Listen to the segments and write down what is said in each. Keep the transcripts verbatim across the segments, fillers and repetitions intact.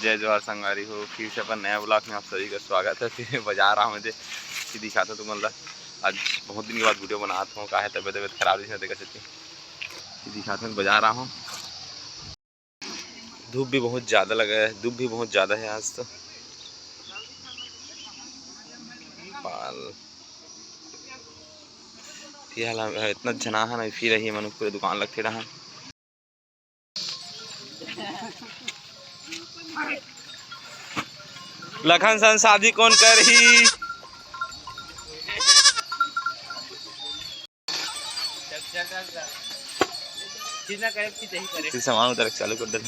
जय जोहार संगवारी हो, फिर से अपन नया vlog में आप सभी का स्वागत है। फिर बाजार आए हंव, फिर दिखाथंव तुमन ला। आज बहुत दिन के बाद video बनात हंव, काहे तबियत, तबियत खराब रहिस ना, तेकर सेती। फिर दिखाथंव, बाजार आए हंव। धूप भी बहुत ज्यादा लगा है, धूप भी बहुत ज्यादा है आज तो। पाल। फिलहाल हम इतना झना है ना, फिर रही मन पूरे दुकान लगते रहा। लखन सन शादी कौन करही? फिर सामान उतार के चालू कर दे।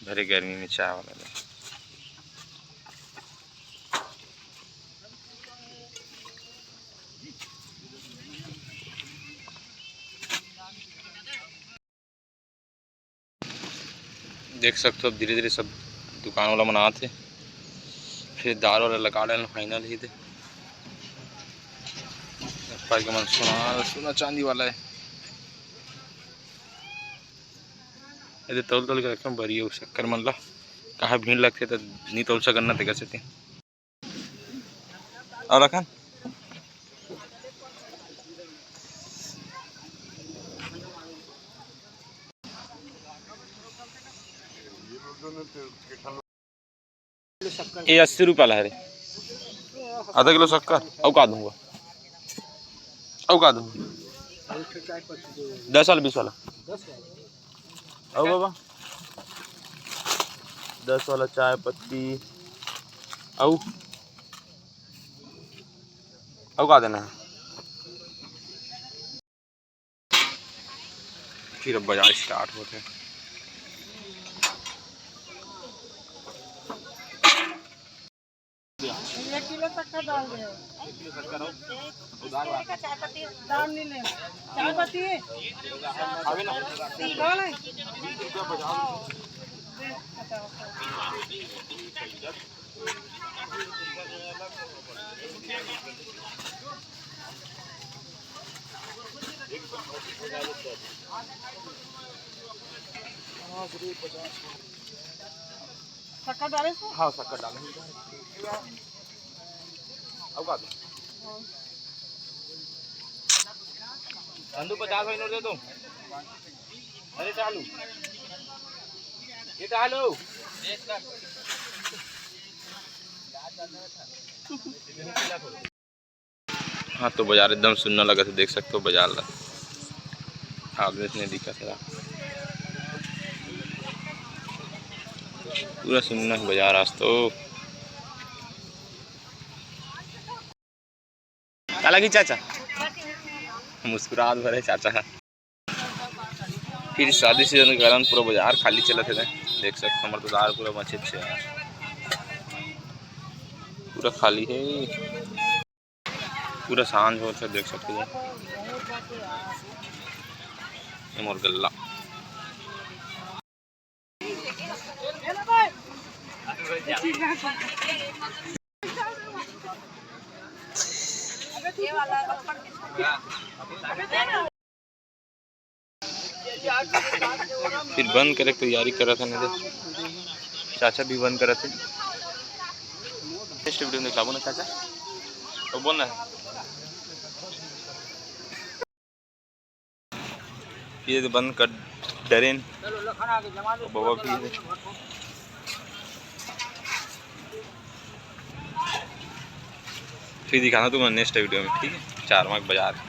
भरे गर्मी में चाय वाला ले। देख सकथो, अब धीरे-धीरे सब दुकान वाला मन आत हे। फिर दार वाला लगा लेन final ही दे। व्यापारी के मन सोना, सोना चांदी वाला हे। एदे तौल-तौल के रखे हंव बरी अउ शक्कर मन ला। कहाँ भीड़ लगथे त नी तौल सकन ना, तेकर सेती। अउ रखन। ये अस्सी रुपया ला हरे। आधा किलो शक्कर। अउ का दूंगा? अउ का दूंगा? दस वाला, बीस वाला। अउ बाबा, दस वाला चाय पत्ती। अउ, अउ का देना है? फिर अब बाजार start होथे। एक किलो शक्कर डाल दे। चाय पत्ती। दाम नहीं ले। चाय पत्ती। डाल है। शक्कर डाले से? हाँ, शक्कर डाले। अब का दो? नंदू, पचास वाली नोट दे दो। अरे, चालू। ये चालू। हाँ, तो बाजार एकदम सुन्ना लगत हे, देख सकथो बाजार ला, आदमी नहीं दिखत हे। पूरा सुन्ना हे बाजार आज तो। का लगी चाचा? मुस्कुरात भरे चाचा। फिर शादी सीजन के कारण पूरा बाजार खाली चलत हे। देख सकथो, हमर तो दार पूरा बचे हे यार, पूरा खाली हे, पूरा सांझ होत हे। देख सकथो, ये मोर गल्ला। फिर बंद करे के तैयारी करत हे ना, चाचा भी बंद करत हे। Next video में दिखाबो ना चाचा, तो बोलना है। ये तो बंद कर डरेन। बाबा भी हे। फिर दिखाना तुमन next video में, ठीक है, चार मार्ग बाजार।